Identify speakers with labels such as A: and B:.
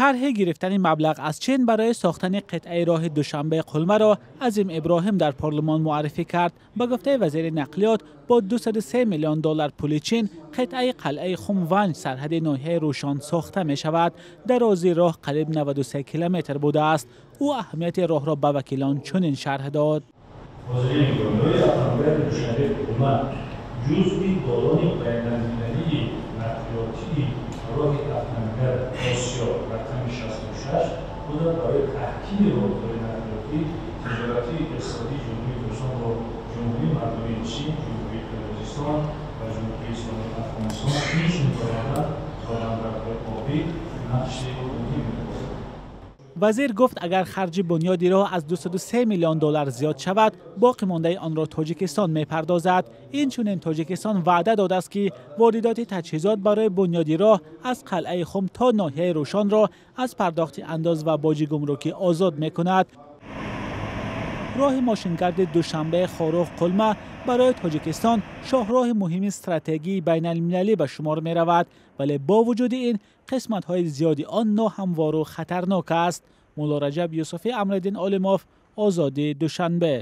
A: Тарҳи гирифтани маблағ аз Чин барои сохтани қитъаи роҳи Душанбе-Қулмаро Азим Иброҳим дар парлумон муаррифӣ кард. Ба гуфтаи вазири нақлиёт, бо 203 миллион доллар пули Чин қитъаи қалъаи Хум-Ванҷ сарҳади ноҳияи Рӯшон сохта мешавад. Дарозии роҳ қариб 93 километр будааст. Ӯ аҳамияти роҳро ба вакилон чунин шарҳ дод.
B: Ҳозирин, роҳи автомобили Душанбе-Қулма ҷузъи долони байналмилалии нақлиётии роҳи автомобил Осиё рақами 66 буда, барои таҳкими робитаҳои нақлиётӣ, тиҷоратии иқтисодии Ҷумҳурии Тоҷикистон бо Ҷумҳурии Мардумии Чин, Ҷумҳурии Қирғизистон ва Ҷумҳурии Исломии Афғонистон, инчунин то бандарҳои обӣ нақши муҳим мебозад.
A: Вазир гуфт, агар харҷи бунёди роҳ аз 203 миллион доллар зиёд шавад, боқӣ мондаи онро Тоҷикистон мепардозад. Инчунин Тоҷикистон ваъда додааст, ки воридоти таҷҳизот барои бунёди роҳ аз қалъаи Хум то ноҳияи Рӯшонро аз пардохти андоз ва боҷи гумрукӣ озод мекунад. Роҳи мошингарди Душанбе Хоруғ Қулма барои Тоҷикистон шоҳроҳи муҳими стратегии байналмилалӣ ба шумор меравад, вале бо вуҷуди ин қисматҳои зиёди он ноҳамвору хатарнок аст. Мулло Раҷаб Юсуфӣ, Амриддин Олимов, Озодӣ, Душанбе.